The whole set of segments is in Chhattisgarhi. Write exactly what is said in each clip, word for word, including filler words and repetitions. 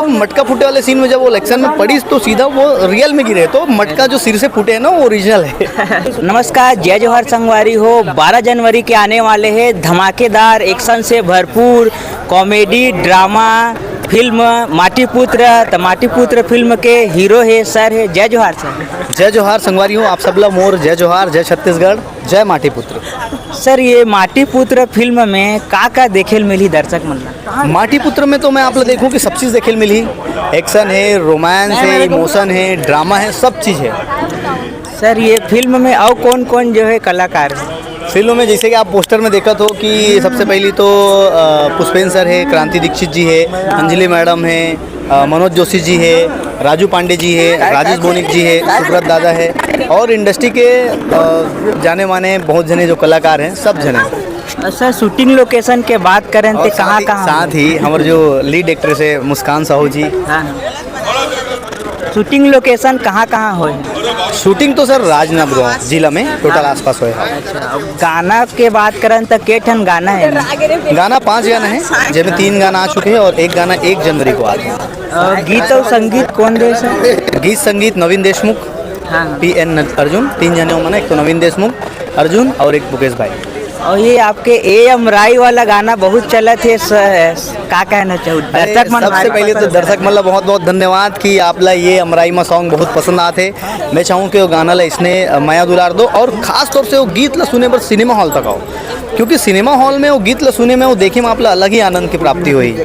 मटका फूटे वाले सीन में जब वो इलेक्शन में पड़ी तो सीधा वो रियल में गिरे, तो मटका जो सिर से फूटे है ना, वो ओरिजिनल है। नमस्कार, जय जोहार संगवारी हो। बारह जनवरी के आने वाले हैं धमाकेदार, एक्शन से भरपूर कॉमेडी ड्रामा फिल्म माटी पुत्र। तो माटी पुत्र फिल्म के हीरो है सर, है। जय जोहार सर। जय जोहार संगवारी हो, आप सबला मोर जय जोहार, जय छत्तीसगढ़, जय माटी पुत्र। सर, ये माटी पुत्र फिल्म में का का देखे ल मिलही दर्शक मन ला? माटी पुत्र में तो मैं आप ला देखूं कि सब चीज देखे ल मिलही, एक्शन है, रोमांस है, इमोशन है, ड्रामा है, सब चीज है। सर, ये फिल्म में और कौन कौन जो है कलाकार है? फिल्म में जैसे कि आप पोस्टर में देखा हो कि सबसे पहली तो अ, पुष्पेंद्र सर है, क्रांति दीक्षित जी है, अंजलि मैडम है, अ, मनोज जोशी जी है, राजू पांडे जी है, राजेश बोनिक जी है, सुब्रत दादा है और इंडस्ट्री के अ, जाने माने बहुत जने जो कलाकार हैं, सब जने। सर, शूटिंग लोकेशन के बात करें तो कहाँ कहाँ? साथ ही हमारे जो लीड एक्ट्रेस है मुस्कान साहू जी। हाँ। शूटिंग लोकेशन कहाँ कहाँ होए? शूटिंग तो सर राजनांदगांव जिला में टोटल आसपास होए। अच्छा, अब गाना के बात करें तो के ठन गाना है? गाना पांच गाना है, जेमे तीन गाना आ चुके हैं और एक गाना एक जनवरी को आ रहा है। गीत और संगीत कौन दे सर? गीत संगीत नवीन देशमुख, हाँ, हाँ। पी एन अर्जुन, तीन जने हो मने, एक तो नवीन देशमुख, अर्जुन और एक मुकेश भाई। और ये आपके ए एम राय वाला गाना बहुत चलत है, स-, का कहना चाहूँ? अरे, दर्शक मन सबसे पहले तो दर्शक मन ला बहुत बहुत धन्यवाद कि आप ला ये एम राय मा सॉन्ग बहुत पसंद आते। मैं चाहूँ कि वो गाना ला इसने, अ, मया दुलार दो और खास तौर से वो गीत ला सुने बर सिनेमा हॉल तक आओ, क्योंकि सिनेमा हॉल में वो गीत ला सुने में, वो देखे में आप ला अलग ही आनंद की प्राप्ति हुई।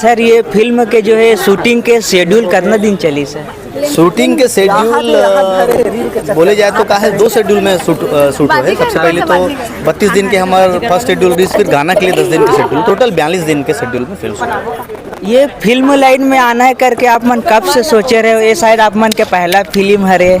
सर, ये फिल्म के जो है शूटिंग के शेड्यूल कितना दिन चली सर? शूटिंग के शेड्यूल, अ, बोले जाए तो का है, दो शेड्यूल में शूट, अ, शूट हुए। सबसे पहले तो बत्तीस दिन के हमारे फर्स्ट शेड्यूल रिलीज, फिर गाना के लिए दस दिन के शेड्यूल, टोटल बयालीस दिन के शेड्यूल में फिल्म शूट। ये फिल्म लाइन में आना है करके आप मन कब से सोचे रहे हो? ये शायद आप मन के पहला फिल्म हरे।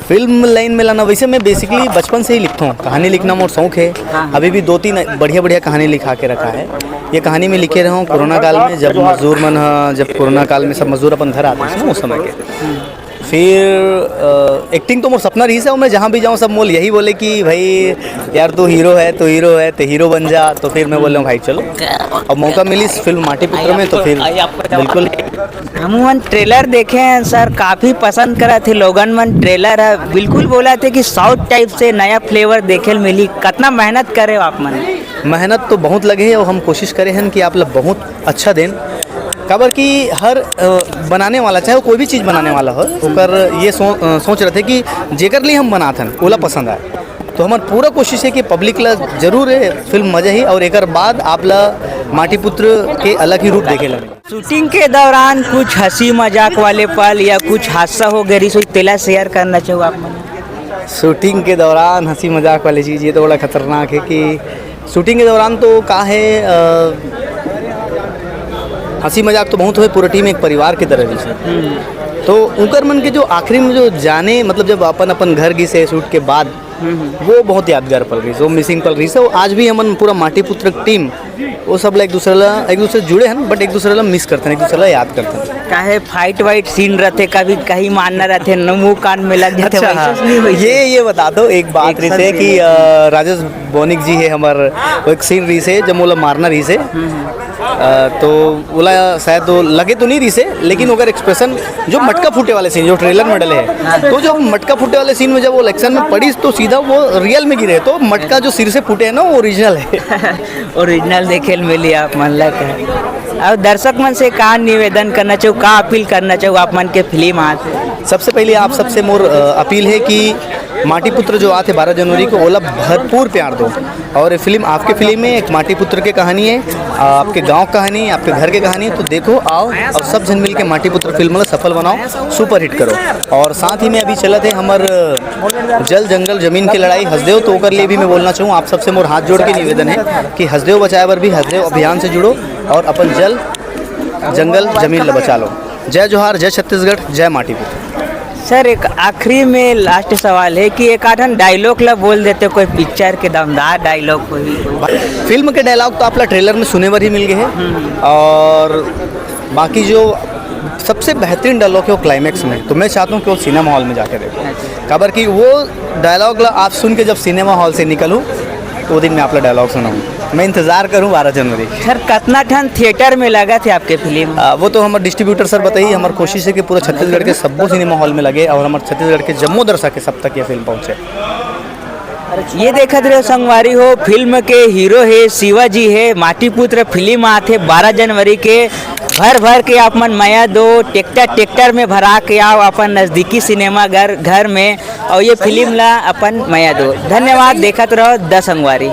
फिल्म लाइन में लाना, वैसे मैं बेसिकली बचपन से ही लिखता हूँ, कहानी लिखना मोर शौक है। हाँ। अभी भी दो तीन बढ़िया बढ़िया कहानी लिखा के रखा है। ये कहानी मैं लिखे रहा हूँ कोरोना काल में, जब मजदूर मन ह, जब कोरोना काल में सब मजदूर अपन घर आते हैं ना उस समय के। फिर, अ, एक्टिंग तो मोर सपना रही है और मैं जहाँ भी जाऊँ सब मोल यही बोले कि भाई यार तू हीरो है, तू हीरो है, तो हीरो बन जा। तो फिर मैं बोल रहा हूँ भाई चलो, अब मौका मिली इस फिल्म माटी पुत्र में, तो फिर बिल्कुल। हमन ट्रेलर देखे हैं सर, काफी पसंद करा थे लोगन मन। ट्रेलर है बिल्कुल बोला थे कि साउथ टाइप से नया फ्लेवर देखे ल मिली। कितना मेहनत करे हो आप मन? मेहनत तो बहुत लगे है और हम कोशिश करे हैं कि आप लोग बहुत अच्छा देन। काबर कि हर, अ, बनाने वाला, चाहे वो कोई भी चीज़ बनाने वाला हो, ओकर ये सो-, अ, सोच रहे थे कि जेकर लिए हम बनात हन, ओला पसंद आए। तो हमार पूरा कोशिश है कि पब्लिक ला जरूर ये फिल्म मजा ही और एकर बाद आप ला माटी पुत्र के अलग ही रूप देखे ला मिले। शूटिंग के दौरान कुछ हंसी मजाक वाले पल या कुछ हादसा हो गए रिसोई, तेला शेयर करना चाहूँ आप मन? शूटिंग के दौरान हंसी मजाक वाली चीज़, ये तो बड़ा खतरनाक है कि शूटिंग के दौरान तो का है, अ, हंसी मजाक तो बहुत हुए, पूरा टीम एक परिवार की तरह जैसे। तो उनकर मन के जो आखिरी में जो जाने, मतलब जब अपन अपन घर गिसे शूट के बाद, वो बहुत यादगार पल रही, वो मिसिंग पल रही। वो आज भी हमन पूरा माटी पुत्र टीम, वो सब ला एक दूसरे ला, एक दूसरे से जुड़े हैं, बट एक दूसरे ला मिस करते हैं, एक दूसरे ला याद करते हैं। काहे फाइट वाइट सीन रहते, कभी कहीं मारना रहते, न मुंह कान में लग जाते, अच्छा, वैसे हाँ। सीन नहीं होते? ये, ये बता दो, एक बात एक रही साथ से भी कि, अ, राजेश बोनिक जी है हमार, वो एक सीन रही से, जब मोला मारना रही से, अ, तो बोला शायद वो लगे तो नहीं रही से, लेकिन ओकर एक्सप्रेशन जो मटका फूटे वाले सीन जो ट्रेलर में डले है, तो जब मटका फूटे वाले सीन में जब वो इलेक्शन में पड़ी तो सीधा वो रियल में गिरे, तो मटका जो सिर से फूटे है ना, वो ओरिजिनल है। ओरिजिनल देखे ल मिली आप मन ला का। अब दर्शक मन से का निवेदन करना चाहूँ, का अपील करना चाहूँ आप मन के फिल्म आज? सबसे पहले आप सबसे मोर, अ, अपील है कि माटी पुत्र जो आते बारह जनवरी को, ओला भरपूर प्यार दो। और ये फिल्म आपके फिल्म है, एक माटी पुत्र के कहानी है, आपके गांव कहानी है, आपके घर के कहानी है। तो देखो, आओ और सब जन मिलके माटी पुत्र फिल्म ला सफल बनाओ, सुपरहिट करो। और साथ ही में अभी चलत है हमर जल जंगल जमीन की लड़ाई हसदेव, तो ओकर लिए भी मैं बोलना चाहूँ, आप सबसे मोर हाथ जोड़ के निवेदन है कि हसदेव बचाए बर भी हसदेव अभियान से जुड़ो और अपन जल जंगल जमीन ला बचा लो। जय जोहार, जय छत्तीसगढ़, जय माटी पुत्र। सर, एक आखिरी में लास्ट सवाल है कि एक आधन डायलॉग ला बोल देते, कोई पिक्चर के दमदार डायलॉग कोई। फिल्म के डायलॉग तो आप ला ट्रेलर में सुने बर ही मिल गए हैं, और बाकी जो सबसे बेहतरीन डायलॉग है वो क्लाइमैक्स में, तो मैं चाहता हूँ कि वो सिनेमा हॉल में जाके देखो, काबर कि वो डायलॉग ला आप सुन के जब सिनेमा हॉल से निकलूँ, तो वो दिन मैं आप ला डायलॉग सुनाऊँ। मैं इंतजार करूँ बारह जनवरी। सर, कतना ठन थिएटर में लगत हे आपके फिल्म? आ, वो तो हमर डिस्ट्रीब्यूटर सर बताही। हमर कोशिश हे कि पूरा छत्तीसगढ़ के सब्बो सिनेमा हॉल में लगे और हमर छत्तीसगढ़ के जम्मो दर्शक के सब तक ये फिल्म पहुँचे। ये देखत रहो संगवारी हो, फिल्म के हीरो हे शिवाजी हे, माटी पुत्र फिल्म आत हे बारह जनवरी के। भर भर के आप मन मया दो, ट्रैक्टर ट्रैक्टर में भरा के आओ अपन नजदीकी सिनेमा घर घर में, और ये फिल्म ला अपन मया दो। धन्यवाद, देखत रहो द संगवारी।